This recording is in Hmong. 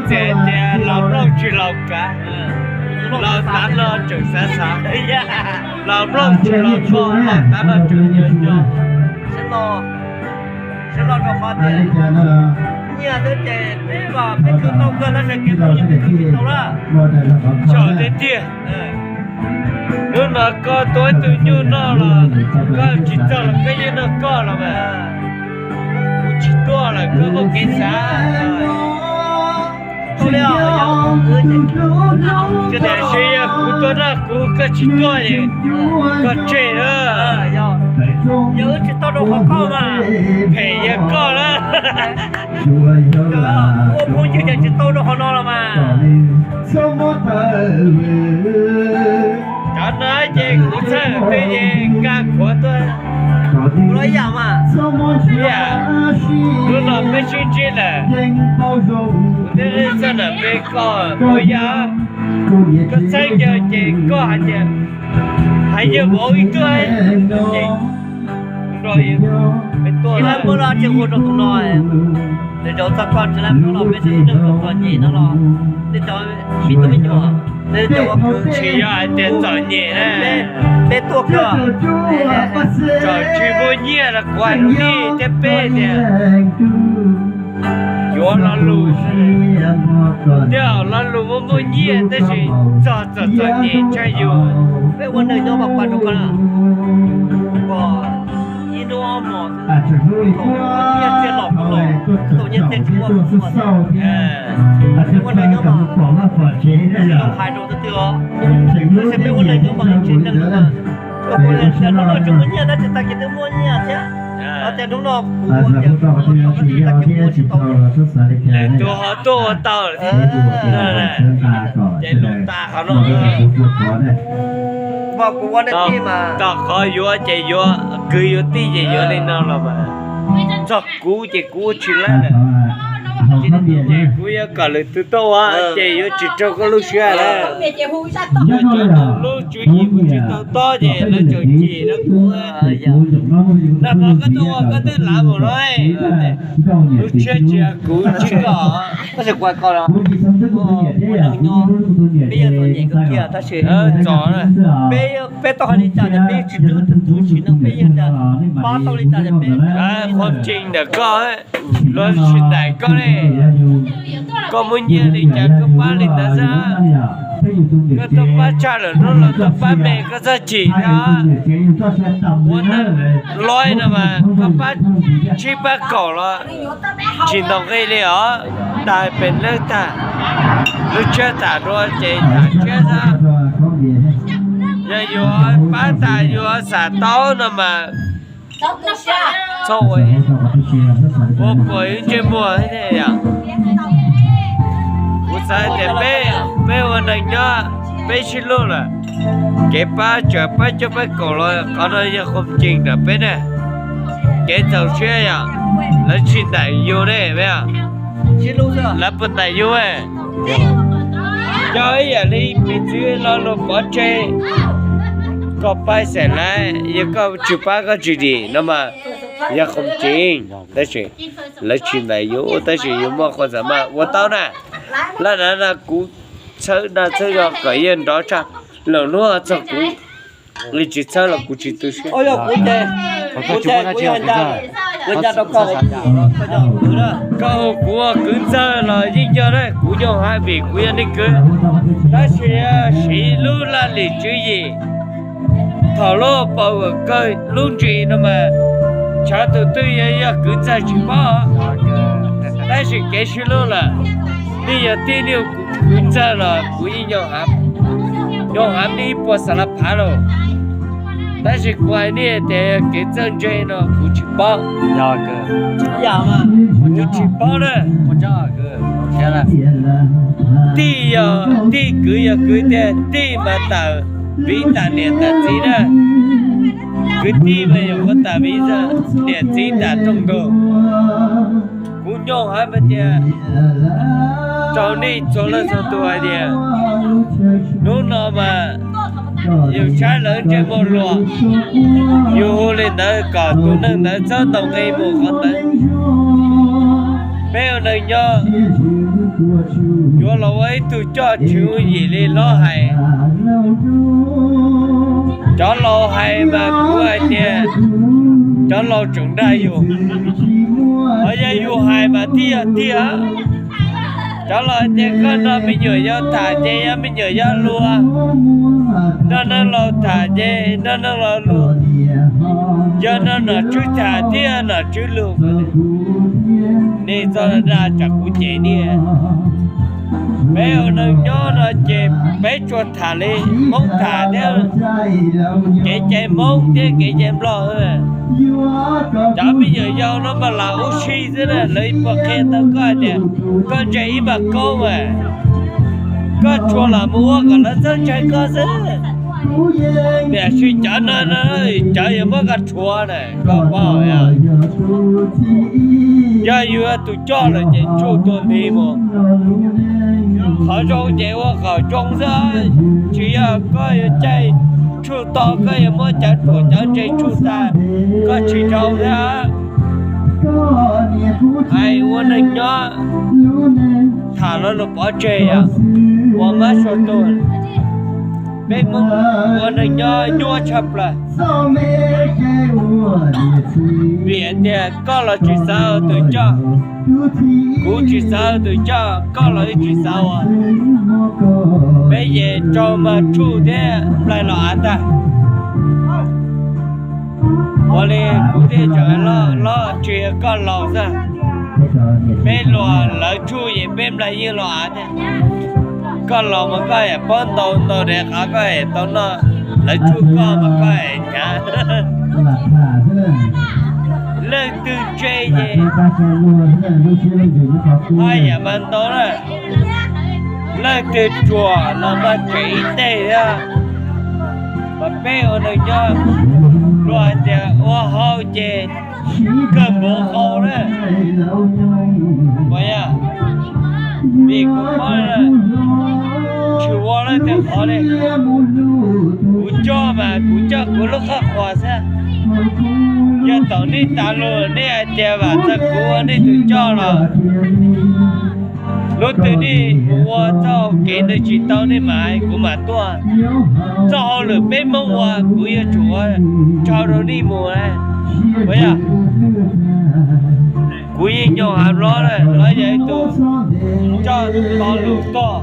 Txawm tias los nplooj tsis los kav, los tav no tseem xav xav, los nplooj tsis los kho, los tav no tseem nco nco. Sab no, sab no rau qhov tias nyiaj xwb ces peb los peb khwv tau kawg tab sis kev phooj ywg peb khwv tsis tau lawm. Txawm tiag tiag, hnub no koj tuaj ib tug nyuj noj los koj tsis txog los koj yeej noj koj los mas, kuv tsis tuaj lawm koj muaj kev xav. Tiam sis yog kuv tuaj noj kuv koj tsis tuaj es koj tseg na. Yog wb tsis tau rau qhov koj mas, phem yog koj na. Ua phooj ywg ces tsis tau rau qhov no los mas. Cov no ces kuv txhawj twb yeej nkag khuav tuaj. Ib yam, hnub no peb sib ntsib lawm, kuv twb txhawj lawm peb koj ua yam, koj txhawj yog ces koj hais tias, hais yawg vauv ib tug, ces kuv nrog peb tuaj lawm. Tsis lab muab no tsis ua rau tus no, nws zaum txog koj tsis lab muab los peb tseem nrog txom nyem no los, tej cov me tub me nyuam, tej cov ua kwv tsis yog hais tias txom nyem na. Peb tuaj kawg, txawm tsis muaj nyiaj los kuv hais rau nej thiab peb tias yuav lo lus, tej zaum lo lus muaj muaj nyiaj tab sis txog txom txom nyem tshaj yus. Peb ua neeg nyob mas pab rau koj na, kom ib hnub ob hmos thaum nyiaj txiag los kuv los, thaum nyiaj txiag tsis muaj kuv los, ua neeg nyob mas tsis tau hais rau tus twg os. Tab sis peb ua neeg nyob mas tsis neeg, hnub no tsis muaj nyiaj tab sis tag kis twb muaj nyiaj thiab. Hos tias hnub no kuv ua tias kuv ua tau tab sis tag kis kuv ua tsis tau. Lawv tus ho tuaj ua tau lawm thiab. Ces lus tas qhov no, kuv ua nej tij mas, tom qhov yuav ces yuav, kwv yuav tij ces yuav li no los mas. Txog kuv ces kuv ua tsis lab lawm. Ces kuv yuav kom lwm tus tuaj ua ces yuav tsis raug koj lub siab lawm. Cov lub tswv yim kuv tsis tau tob ces lawv tseem cem rau kuv. Nag hmo koj tuaj ua koj twb lav mus no, lub tshiab tsis yog kuv, tsis koj. Peb yeej txom nyem kawg kiag tab sis txom, peb tau hais li cas ces peb tsis twv tus tus sim neej, peb yeej tias pab tau li cas ces peb. Qhov tseeb ntawm koj, luag tsis ntaim koj li. Koj muaj nyiaj li cas koj pab li ntawd xwb. Koj tuaj pab tshaj lawm hnub no tuaj pab me koj txhob chim thiab. Ua neeg loj no mas koj pab tsib pab kaum los tsis ntau nqi li os. Tag pem neeg tag, lub tshiab tag dua ces tag tshiab xwb. Yog yuav pab tag yuav xam tau no mas txhob ua, ua puas ib ntsej muag thiab yom. Kuv xav tias peb, peb ua neeg nyob, peb sib hlub lawm, kev pab tsawg pab cuaj pab kaum los qhov no yog qhov tseeb ntawm peb na. Kev txaus siab yom, lawv tsis ntaim yus ne, lawv puas ntaim yus? Coj ib yam li piv txwv lo lus pov tseg, koj pab xeem laij yog koj tsis pab koj tsis dim no mas yog qhov tseeb. Tab sis lawv tsis ntaim yus tab sis yus muaj qhov xam maj ua tau na. Laj nav na kuv txhawb dag txhawb zog kom yeej nrov tshaj lawm hnub txog kuv li tsis txhawb los kuv tsis tu siab. Koj hu kuv ua kwv ntxawg los yeej yog na, kuv nyooj heev vim kuv yog nej kwv. Tab sis siv lub laj lim tswv yim, thaum lub paus kawg lub ntsis no mas tshav tus twg yog kwv ntxawg tsis paub. Tab sis kev sib hlub lawm, nej yog tij nej kwv ntxawg los kuv yeej nyooj heev, nyooj heev nej ib puas xav la phav lauj. Tab sis kuv hais nej tias kev txawj ntse no kuv tsis paub. Kuv tsis paub na. Tij yog tij, kwv yog kwv tiag, tij mas tawm viv tag niam tag txiv na. Kwv tij mas yog ua tag viv niam txiv tag rooj ntug. Kuv nyooj heev tias rau nej txhua leej txhua tus hais tias hnub no mas yus saib lawv ntsej muag luag, yus hu li ntawd kom tus neeg ntawd txhob ntaus nqi mus qhov ntawd. Peb ua neeg nyob, yuav los ua ib tug coj tswv yim li hlob hais. Cov laus hais mas kuv hais tias cov laus tseem dag yus, ho yog yus hais mas thiaj yog tiag. Cov laus hais tias koj nrog me nyuam yaus tham ces yog me nyuam yaus luag, nrog neeg laus tham ces nrog neeg laus luag, yog nrog nom tswv tham thiaj yog nom tswv luag. Nej txhob dag tsam kuv cem nej. Peb ua neeg nyob no ces peb tsuas tham li Hmoob tham thiab, kev cai Hmoob thiab kev cai Nplog. Cov me nyuam yaus no mas lam ua si xwb na, lawv puas qhia tau koj tias koj ntse ib npaj koob mas koj tshua los mus ua kom lawv txhawj ntshai koj xwb. Tiam sis cov no no cov yuav muab koj rhuav na, koj paub. Yog yus yog tus coj lawm ces tshuj tuag nti mus. Qhov zoo ces ua qhov zoo xwb, tsis yog koj yuav caij tshuj to koj yuav muab cov ruam cov ntse tshuj tag, koj tsis dhau thiab. Hais ua neeg nyob, tham lo lus pov tseg yom, ua mab sua tuag. Peb Hmoob ua neeg nyob nyuaj tshaj plaws. Vim tias koj los tsis xav ua tus coj, kuv tsis xav ua tus coj, koj los yeej tsis xav ua. Peb ces tso mag tshuj thiab nplaig los av tag. Ua li kuv thiaj tseem hais los tsis yog koj laus xwb. Peb luag lawv tshuj ces peb nplaig yeej los av thiab. Koj laus mas koj yam paub ntau ntau dev qhov koj yam tau noj, lawv tshuj koj mas koj yam hnyav. Leej twg ntse ces haj yam mas ntau na. Leej twg ruam los mas tseem ib teg thiab. Mas peb ua neeg nyob, luag hais tias ua hauv ces kawg npaum hau na. Vim kuv paub tsis ua leej twg qhov li. Kuv coj mas kuv coj kuv lub qhov qhuas xwb. Yog thaum nej tas lus nej hais tias vam txog kuv ua nej tus coj los, lub twg nej ua txoj hau kev ntawd tsis tau nej mam hais kuv mam tuaj. Txoj hauj lwm peb Hmoob ua kuv yuav tsum ua nrho rau nej mus. Ua yog kuv yeej nyob hav lob na, los yog ib tug coj tau lus tuaj.